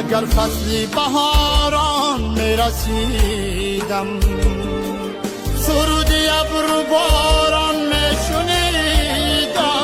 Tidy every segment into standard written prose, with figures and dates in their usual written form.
Агар фасли баҳорон мерасидам, суруди абру борон мешунидам.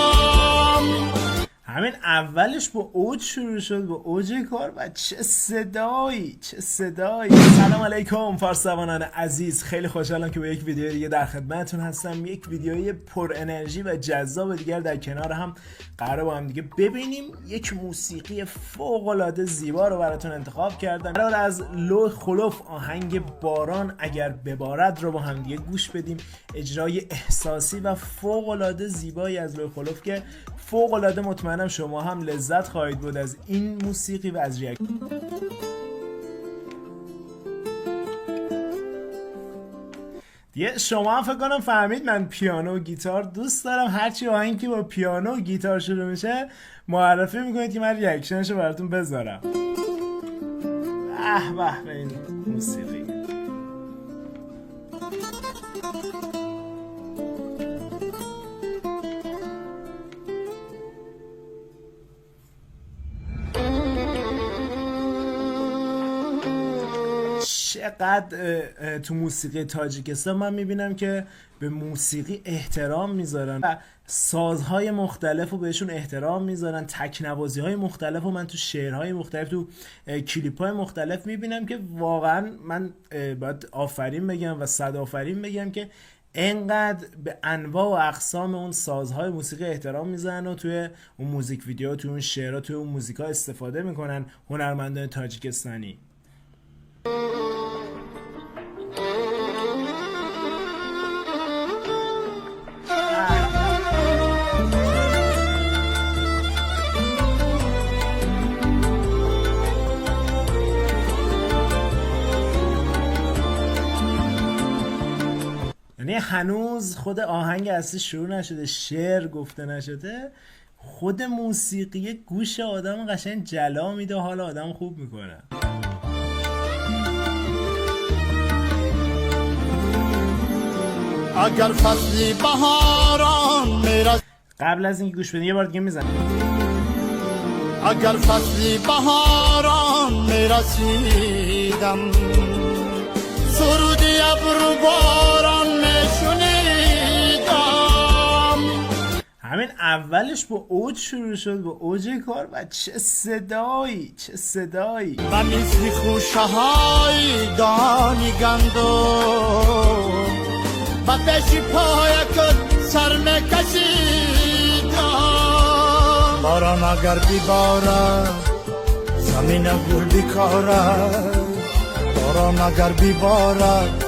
همین اولش با اوج شروع شد، با اوج کار و چه صدایی، چه صدایی. سلام علیکم فارسوانان عزیز، خیلی خوشحالم که با یک ویدیو دیگه در خدمتتون هستم. یک ویدیوی پر انرژی و جذاب دیگر در کنار هم قراره با هم دیگه ببینیم. یک موسیقی فوق العاده زیبا رو براتون انتخاب کردم. قرار از لوح خلوف آهنگ باران اگر ببارد رو با هم دیگه گوش بدیم. اجرای احساسی و فوق العاده زیبایی از لوح خلوف که فوق العاده مطمئنم شما هم لذت خواهید بود از این موسیقی و از react. دیگه شما هم فکر کنم فهمید من پیانو و گیتار دوست دارم. هرچی آهنگی که با پیانو و گیتار شروع میشه معرفی میکنید که من reaction شو براتون بذارم. به به به این موسیقی. چقدر تو موسیقی تاجیکستان من میبینم که به موسیقی احترام میذارن و سازهای مختلف رو بهشون احترام میذارن، تکنوازی های مختلف رو من تو شعرهای مختلف، تو کلیپ های مختلف میبینم که واقعا من باید آفرین بگم و صد آفرین بگم که انقدر به انواع و اقسام اون سازهای موسیقی احترام میذارن و توی اون music video، توی اون شعرها، توی اون موزیک ها استفاده میکنن هنرمندان تاجیکستانی. یعنی هنوز خود آهنگ اصلی شروع نشده، شعر گفته نشده، خود موسیقی گوش آدم قشنگ جلا میده، حال آدم خوب میکنه. اگر فصل بهاران میرس قبل از اینکه گوش بدین یه بار دیگه میزنم. اگر فصل بهاران میرسیدم، سرودی ابر باران میشنیدم. همین اولش با اوج شروع شد، با اوج کار و چه صدایی، چه صدایی. و مثل خوشه های دانی گندم و پیش پای کد سر میکشیدم. باران اگر بیبارد زمین گل بیکارد، باران اگر بیبارد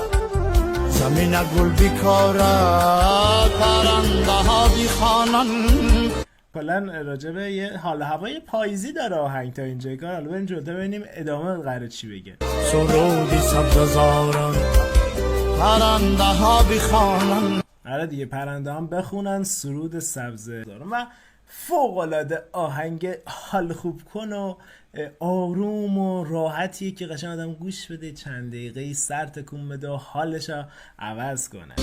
زمین گل بیکارد، پرنده ها بیخوانند. کلا راجبه یه حال هوای پاییزی داره آهنگ تا اینجا کار. حالا بریم جلوتر ببینیم ادامه قراره چی بگه. سرودی سبززاران، پرنده ها بخوانند. آره دیگه، پرنده هم بخونن سرود سبزه دارم و فوق العاده آهنگ حال خوب کن و آروم و راحتیه که قشنگ آدم گوش بده، چند دقیقه سر تکون بده و حالش رو عوض کنه.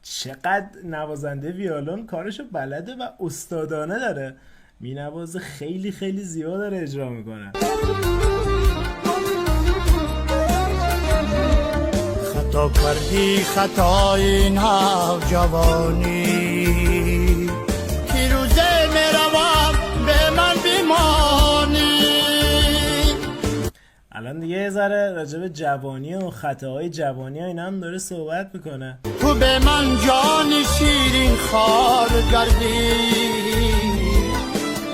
چقدر نوازنده ویولون کارشو بلده و استادانه داره مینوازه، خیلی خیلی زیبا داره اجرا میکنه. خطا کردی خطای نوجوانی که روزه میروم به من بیمانی. الان دیگه یه ذره راجع به جوانی و خطاهای جوانی و اینا هم داره صحبت میکنه. تو به من جان شیرین خار کردی،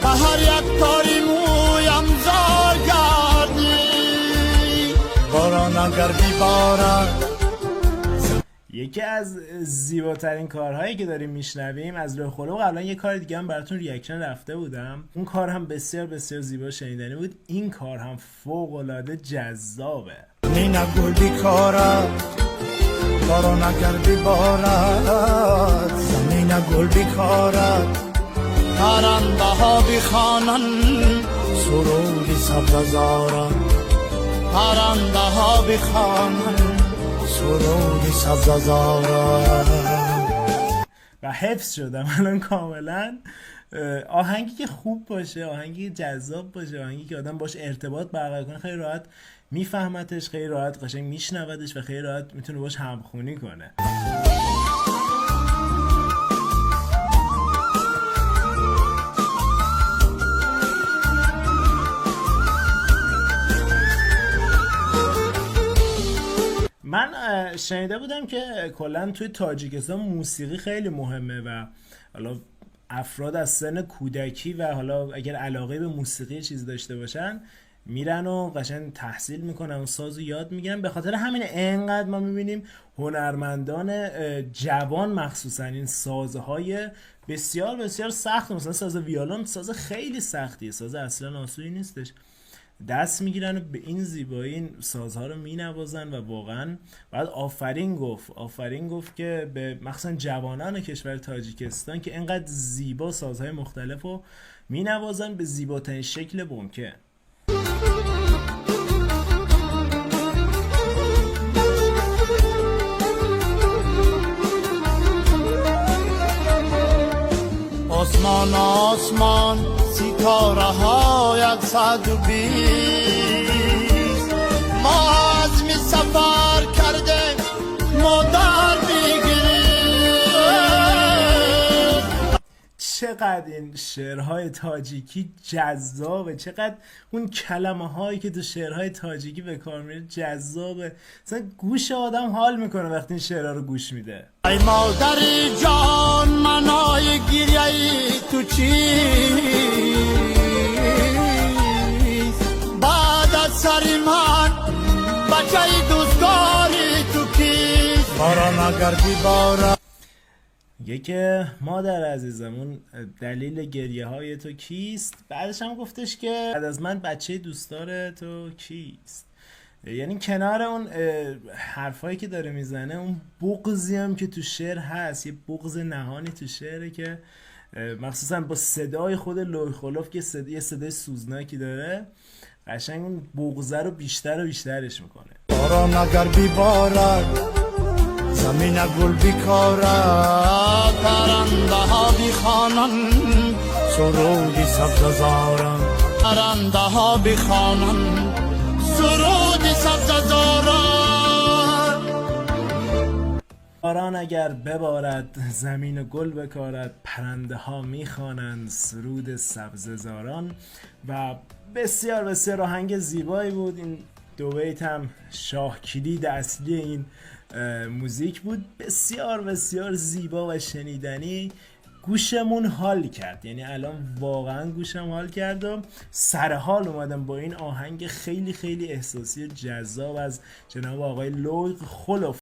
به هر یک تاری مویم زار کردی. باران اگر بیبارد. یکی از زیباترین کارهایی که داریم میشنویم از لوح خلوف، قبلا یه کار دیگه هم براتون reaction رفته بودم، اون کار هم بسیار بسیار زیبا شنیدنی بود، این کار هم فوق العاده جذابه. زمین گل بیکارد، باران اگر بیبارد، زمین گل بیکارد، پرنده ها بخوانند суруди сабзазорон, парандаҳо бихонанд суруди сабзазорон. و حفظ شدم الان کاملا. آهنگی که خوب باشه، آهنگی که جذاب باشه، آهنگی که آدم باش ارتباط برقرار کنه، خیلی راحت میفهمتش، خیلی راحت قشنگ میشنودش و خیلی راحت میتونه باش همخونی کنه. من شنیده بودم که کلا توی تاجیکستان موسیقی خیلی مهمه و حالا افراد از سن کودکی و حالا اگر علاقه به موسیقی چیز داشته باشن میرن و قشنگ تحصیل میکنن و سازو یاد میگیرن. به خاطر همین انقدر ما میبینیم هنرمندان جوان مخصوصا این سازهای بسیار بسیار سخت، مثلا ساز ویولون ساز خیلی سختیه، ساز اصلا آسونی نیستش، دست میگیرن و به این زیبایی این سازها رو مینوازن و واقعا باید آفرین گفت، آفرین گفت که به مخصوصا جوانان کشور تاجیکستان که اینقدر زیبا سازهای مختلف رو مینوازن به زیباترین شکل ممکن. آسمان آسمان ستاره های 120، ما عزم سفر کرده مادر میگیریم. چقدر این شعرهای تاجیکی جذابه، چقدر اون کلمه هایی که تو شعرهای تاجیکی به کار میره جذابه، مثلا گوش آدم حال میکنه وقتی این شعرها رو گوش میده. ای مادر جان منای گریه تو چیست، بعد از سر من بچه دوستداری تو کیست، باران اگر بیبارد. میگه که مادر عزیزم اون دلیل گریه های تو کیست، بعدش هم گفتش که بعد از من بچه دوستدار تو کیست. یعنی کنار اون حرفایی که داره میزنه اون بغضی هم که تو شعر هست، یه بغض نهانی تو شعره که مخصوصا با صدای خود لوی خلوف که یه صدای سوزناکی داره، قشنگ اون بغضه رو بیشتر و بیشترش میکنه. باران اگر بیبارد زمین گل بیکارد، پرنده ها بیخوانند سرودی سبززاران، پرنده ها بیخوانند سرودی سبززاران. باران اگر ببارد زمین گل بکارد، پرنده ها میخوانند سرود سبززاران. و بسیار بسیار آهنگ زیبایی بود. این دو بیت هم شاه کلید اصلی این موزیک بود، بسیار بسیار زیبا و شنیدنی. گوشمون حال کرد، یعنی الان واقعا گوشم حال کرد و سر حال اومدم با این آهنگ خیلی خیلی احساسی و جذاب از جناب آقای لوی خلوف.